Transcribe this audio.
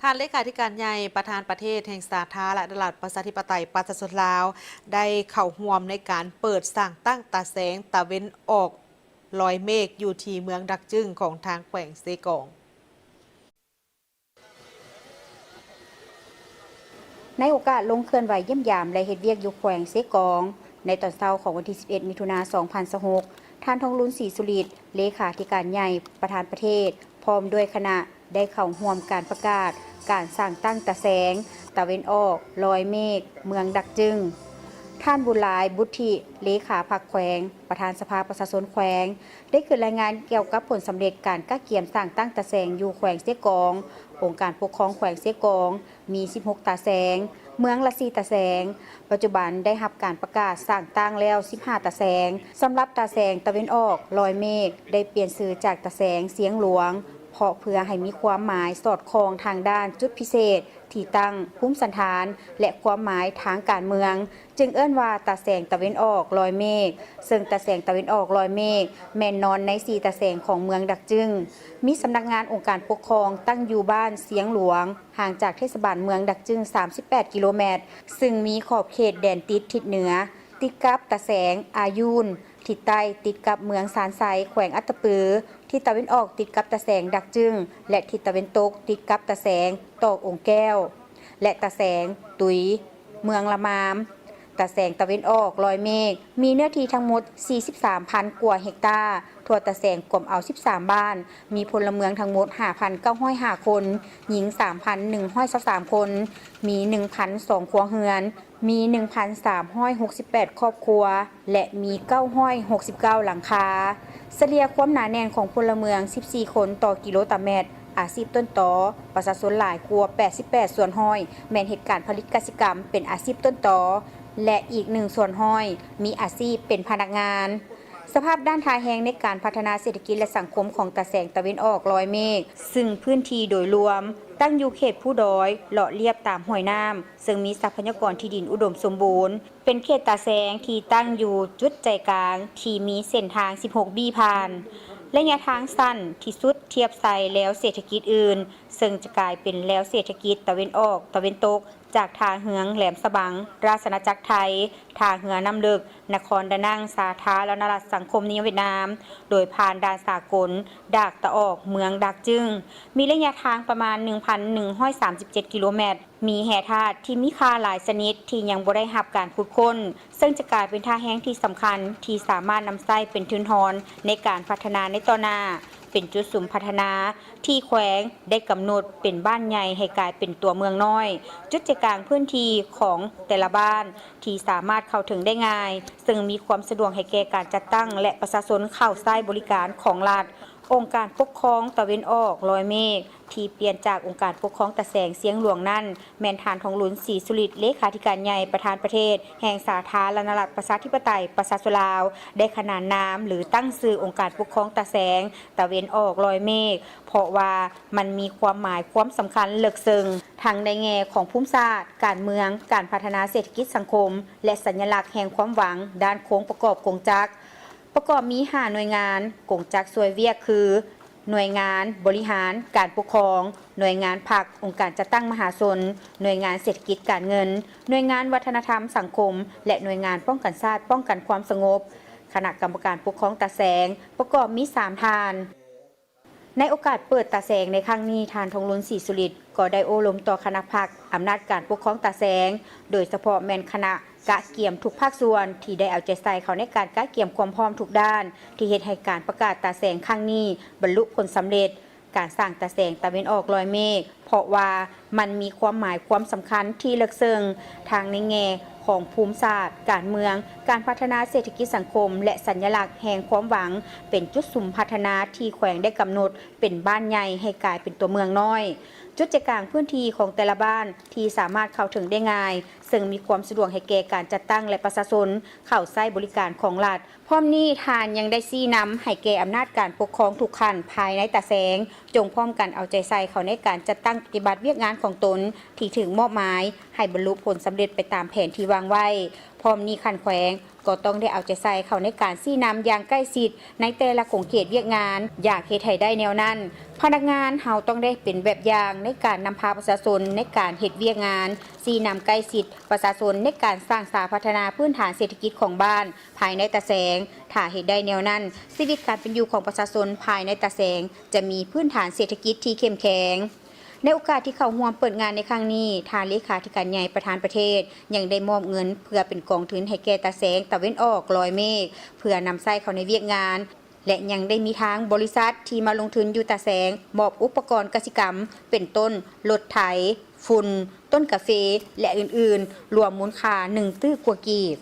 ທ່ານເລຂາທິການໃຫຍ່ ປະທານປະເທດແຫ່ງສາທາລະນະລັດ ປະຊາທິປະໄຕ ປະຊາຊົນລາວ ໄດ້ເຂົ້າຮ່ວມໃນການເປີດສ້າງຕັ້ງຕາແສງຕາເວັນອອກລອຍເມກ ຢູ່ທີ່ເມືອງດາກຈຶງ ຂອງທາງແຂວງເຊກອງ. ໃນໂອກາດລົງເຄື່ອນໄຫວຢ້ຽມຢາມ ແລະ ເຮັດວຽກຢູ່ແຂວງເຊກອງ ໃນຕອນເຊົ້າຂອງວັນທີສິບເອັດ ມິຖຸນາ ສອງພັນຊາວຫົກ, ທ່ານ ທອງລຸນ ສີສຸລິດ ເລຂາທິການໃຫຍ່ ປະທານປະເທດ ພ້ອມດ້ວຍຄະນະ ໄດ້ເຂົ້າຮ່ວມການປະກາດການສ້າງຕັ້ງຕາແສງຕາເວັນອອກລອຍເມກ ເມືອງດາກຈຶງ. ທ່ານ ບຸນຫຼາຍ ບຸດທິ ເລຂາພັກແຂວງ ປະທານສະພາປະຊາຊົນແຂວງ ໄດ້ຂຶ້ນລາຍງານກ່ຽວກັບຜົນສຳເລັດການກະກຽມສ້າງຕັ້ງຕາແສງຢູ່ແຂວງເຊກອງ. ອົງການປົກຄອງແຂວງເຊກອງມີສິບຫົກຕາແສງ, ເມືອງລະສີ່ຕາແສງ. ປັດຈຸບັນໄດ້ຮັບການປະກາດສ້າງຕັ້ງແລ້ວສິບຫ້າຕາແສງ. ສຳລັບຕາແສງຕາເວັນອອກລອຍເມກ ໄດ້ປ່ຽນຊື່ຈາກຕາແສງຊຽງຫຼວງ ເພາະເພື່ອໃຫ້ມີຄວາມໝາຍສອດຄ່ອງທາງດ້ານຈຸດພິເສດ, ທີ່ຕັ້ງ, ພູມສັນຖານ ແລະ ຄວາມໝາຍທາງການເມືອງ, ຈຶ່ງເອີ້ນວ່າຕາແສງຕາເວັນອອກລອຍເມກ, ເຊິ່ງຕາແສງຕາເວັນອອກລອຍເມກ ແມ່ນນອນໃນສີ່ຕາແສງຂອງເມືອງດາກຈຶງ. ມີສຳນັກງານອົງການປົກຄອງຕັ້ງຢູ່ບ້ານຊຽງຫຼວງ, ຫ່າງຈາກເທດສະບານເມືອງດາກຈຶງສາມສິບແປດກິໂລແມັດ, ຊຶ່ງມີຂອບເຂດແດນຕິດທິດເໜືອ ຕິດກັບຕາແສງອາຢູນ, ທິດໃຕ້ຕິດກັບເມືອງຊານໄຊ ແຂວງອັດຕະປື, ທິດຕາເວັນອອກຕິດກັບຕາແສງດາກຈຶງ ແລະ ທິດຕາເວັນຕົກຕິດກັບຕາແສງຕອກອົງແກ້ວ ແລະ ຕາແສງຕຸຍ ເມືອງລະມາມ. ຕາແສງຕາເວັນອອກລອຍເມກ ມີເນື້ອທີ່ທັງໝົດສີ່ສິບສາມພັນກວ່າເຮັກຕາ, ທົ່ວຕາແສງກວມເອົາສິບສາມບ້ານ, ມີພົນລະເມືອງທັງໝົດຫ້າພັນເກົ້າຮ້ອຍຫ້າຄົນ, ຍິງສາມພັນໜຶ່ງຮ້ອຍຊາວສາມຄົນ, ມີໜຶ່ງພັນສອງຄົວເຮືອນ, ມີໜຶ່ງພັນສາມຮ້ອຍຫົກສິບແປດຄອບຄົວ ແລະ ມີເກົ້າຮ້ອຍຫົກສິບເກົ້າຫຼັງຄາ. ສະເລ່ຍຄວາມໜາແໜ້ນຂອງພົນລະເມືອງສິບສີ່ຄົນຕໍ່ກິໂລຕາແມັດ. ອາຊີບຕົ້ນຕໍປະຊາຊົນຫຼາຍກວ່າແປດສິບແປດສ່ວນຮ້ອຍ ແມ່ນເຮັດການຜະລິດກະສິກຳເປັນອາຊີບຕົ້ນຕໍ ແລະ ອີກໜຶ່ງສ່ວນຮ້ອຍມີອາຊີບເປັນພະນັກງານ. ສະພາບດ້ານທ່າແຮງໃນການພັດທະນາເສດຖະກິດ ແລະ ສັງຄົມຂອງຕາແສງຕາເວັນອອກລອຍເມກ, ຊຶ່ງພື້ນທີ່ໂດຍລວມຕັ້ງຢູ່ເຂດພູດອຍ ເລາະລຽບຕາມຫ້ວຍນ້ຳ, ເຊິ່ງມີຊັບພະຍາກອນທີ່ດິນອຸດົມສົມບູນ, ເປັນເຂດຕາແສງທີ່ຕັ້ງຢູ່ຈຸດໃຈກາງທີ່ມີເສັ້ນທາງສິບຫົກບີ້ຜ່ານ. ໄລຍະທາງສັ້ນທີ່ສຸດທຽບໃສ່ແລວເສດຖະກິດອື່ນ, ເຊິ່ງຈະກາຍເປັນແລວເສດຖະກິດຕາເວັນອອກຕາເວັນຕົກ ຈາກທ່າເຮືອງແຫຼມສະບັງ ລາຊະອານາຈັກໄທ, ທ່າເຮືອນ້ຳເລິກ ນະຄອນດານັງ ສາທາລະນະລັດສັງຄົມນິຍົມຫວຽດນາມ, ໂດຍຜ່ານດ່ານສາກົນດາກຕາອອກເມືອງດາກຈຶງ, ມີໄລຍະທາງປະມານໜຶ່ງພັນໜຶ່ງຮ້ອຍສາມສິບເຈັດກິໂລແມັດ. ມີແຮ່ທາດທີ່ມີຄ່າຫຼາຍຊະນິດທີ່ຍັງບໍ່ໄດ້ຮັບການຂຸດຄົ້ນ, ເຊິ່ງຈະກາຍເປັນທ່າແຮງທີ່ສຳຄັນທີ່ສາມາດນຳໃຊ້ເປັນທຶນຮອນໃນການພັດທະນາໃນຕໍ່ໜ້າ, ເປັນຈຸດສຸມພັດທະນາທີ່ແຂວງໄດ້ກຳນົດເປັນບ້ານໃຫຍ່ໃຫ້ກາຍເປັນຕົວເມືອງນ້ອຍ. ຈຸດໃຈກາງພື້ນທີ່ຂອງແຕ່ລະບ້ານທີ່ສາມາດເຂົ້າເຖິງໄດ້ງ່າຍ, ເຊິ່ງມີຄວາມສະດວກໃຫ້ແກ່ການຈັດຕັ້ງ ແລະ ປະຊາຊົນເຂົ້າໃຊ້ບໍລິການຂອງລັດ. ອົງການປົກຄອງຕາເວັນອອກລອຍເມກ ທີ່ປ່ຽນຈາກອົງການປົກຄອງຕາແສງຊຽງຫຼວງນັ້ນ ແມ່ນທ່ານ ທອງລຸນ ສີສຸລິດ ເລຂາທິການໃຫຍ່ ປະທານປະເທດແຫ່ງສາທາລະນະລັດ ປະຊາທິປະໄຕ ປະຊາຊົນລາວ ໄດ້ຂນານນາມ ຫຼື ຕັ້ງຊື່ອົງການປົກຄອງຕາແສງຕາເວັນອອກລອຍເມກ ເພາະວ່າມັນມີຄວາມໝາຍຄວາມສຳຄັນເລິກເຊິ່ງ ທັງໃນແງ່ຂອງພູມສາດ, ການເມືອງ, ການພັດທະນາເສດຖະກິດສັງຄົມ ແລະ ສັນຍະລັກແຫ່ງຄວາມຫວັງດ້ານໂຄງປະກອບກົງຈັກ. ປະກອບມີຫ້າໜ່ວຍງານ, ກົງຈັກຊ່ວຍວຽກຄື ໜ່ວຍງານບໍລິຫານການປົກຄອງ, ໜ່ວຍງານພັກ, ອົງການຈັດຕັ້ງມະຫາຊົນ, ໜ່ວຍງານເສດຖະກິດການເງິນ, ໜ່ວຍງານວັດທະນະທຳສັງຄົມ ແລະ ໜ່ວຍງານປ້ອງກັນຊາດປ້ອງກັນຄວາມສະຫງົບ. ຄະນະກຳມະການປົກຄອງຕາແສງປະກອບມີສາມທ່ານ. ໃນໂອກາດເປີດຕາແສງໃນຄັ້ງນີ້, ທ່ານ ທອງລຸນ ສີສຸລິດ ກໍໄດ້ໂອ້ລົມຕໍ່ຄະນະພັກອຳນາດການປົກຄອງຕາແສງ, ໂດຍສະເພາະແມ່ນຄະນະກະກຽມທຸກພາກສ່ວນທີ່ໄດ້ເອົາໃຈໃສ່ເຂົ້າໃນການກະກຽມຄວາມພ້ອມທຸກດ້ານ ທີ່ເຮັດໃຫ້ການປະກາດຕາແສງຄັ້ງນີ້ບັນລຸຜົນສຳເລັດ. ການສ້າງຕາແສງຕາເວັນອອກລອຍເມກ ເພາະວ່າມັນມີຄວາມໝາຍຄວາມສຳຄັນທີ່ເລິກເຊິ່ງ ທັງໃນແງ່ຂອງພູມສາດ, ການເມືອງ, ການພັດທະນາເສດຖະກິດສັງຄົມ ແລະ ສັນຍະລັກແຫ່ງຄວາມຫວັງ ເປັນຈຸດສຸມພັດທະນາທີ່ແຂວງໄດ້ກຳນົດເປັນບ້ານໃຫຍ່ໃຫ້ກາຍເປັນຕົວເມືອງນ້ອຍ. ຈຸດໃຈກາງພື້ນທີ່ຂອງແຕ່ລະບ້ານທີ່ສາມາດເຂົ້າເຖິງໄດ້ງ່າຍ, ເຊິ່ງມີຄວາມສະດວກໃຫ້ແກ່ການຈັດຕັ້ງ ແລະ ປະຊາຊົນເຂົ້າໃຊ້ບໍລິການຂອງລັດ. ພ້ອມນີ້ທ່ານຍັງໄດ້ຊີ້ນຳໃຫ້ແກ່ອຳນາດການປົກຄອງທຸກຂັ້ນພາຍໃນຕາແສງ ຈົ່ງພ້ອມກັນເອົາໃຈໃສ່ເຂົ້າໃນການຈັດຕັ້ງປະຕິບັດວຽກງານຂອງຕົນທີ່ຖືກມອບໝາຍ ໃຫ້ບັນລຸຜົນສຳເລັດໄປຕາມແຜນທີ່ວາງໄວ້. ພ້ອມນີ້ຂັ້ນແຂວງ ກໍຕ້ອງໄດ້ເອົາໃຈໃສ່ເຂົ້າໃນການຊີ້ນຳຢ່າງໃກ້ຊິດໃນແຕ່ລະຂົງເຂດວຽກງານ. ຢາກເຮັດໃຫ້ໄດ້ແນວນັ້ນ, ພະນັກງານເຮົາຕ້ອງໄດ້ເປັນແບບຢ່າງໃນການນຳພາປະຊາຊົນໃນການເຮັດວຽກງານ, ຊີ້ນຳໃກ້ຊິດປະຊາຊົນໃນການສ້າງສາພັດທະນາພື້ນຖານເສດຖະກິດຂອງບ້ານພາຍໃນຕາແສງ. ຖ້າເຮັດໄດ້ແນວນັ້ນ, ຊີວິດການເປັນຢູ່ຂອງປະຊາຊົນພາຍໃນຕາແສງຈະມີພື້ນຖານເສດຖະກິດທີ່ເຂັ້ມແຂງ. ໃນໂອກາດທີ່ເຂົ້າຮ່ວມເປີດງານໃນຄັ້ງນີ້, ທ່ານເລຂາທິການໃຫຍ່ປະທານປະເທດ ຍັງໄດ້ມອບເງິນເພື່ອເປັນກອງທຶນໃຫ້ແກ່ຕາແສງຕາເວັນອອກລອຍເມກ ເພື່ອນຳໃຊ້ເຂົ້າໃນວຽກງານ ແລະ ຍັງໄດ້ມີທາງບໍລິສັດທີ່ມາລົງທຶນຢູ່ຕາແສງ ມອບອຸປະກອນກະສິກຳ ເປັນຕົ້ນ ລົດໄຖ, ຝຸ່ນ, ຕົ້ນກາເຟ ແລະ ອື່ນໆ ລວມມູນຄ່າໜຶ່ງຕື້ກວ່າກີບ.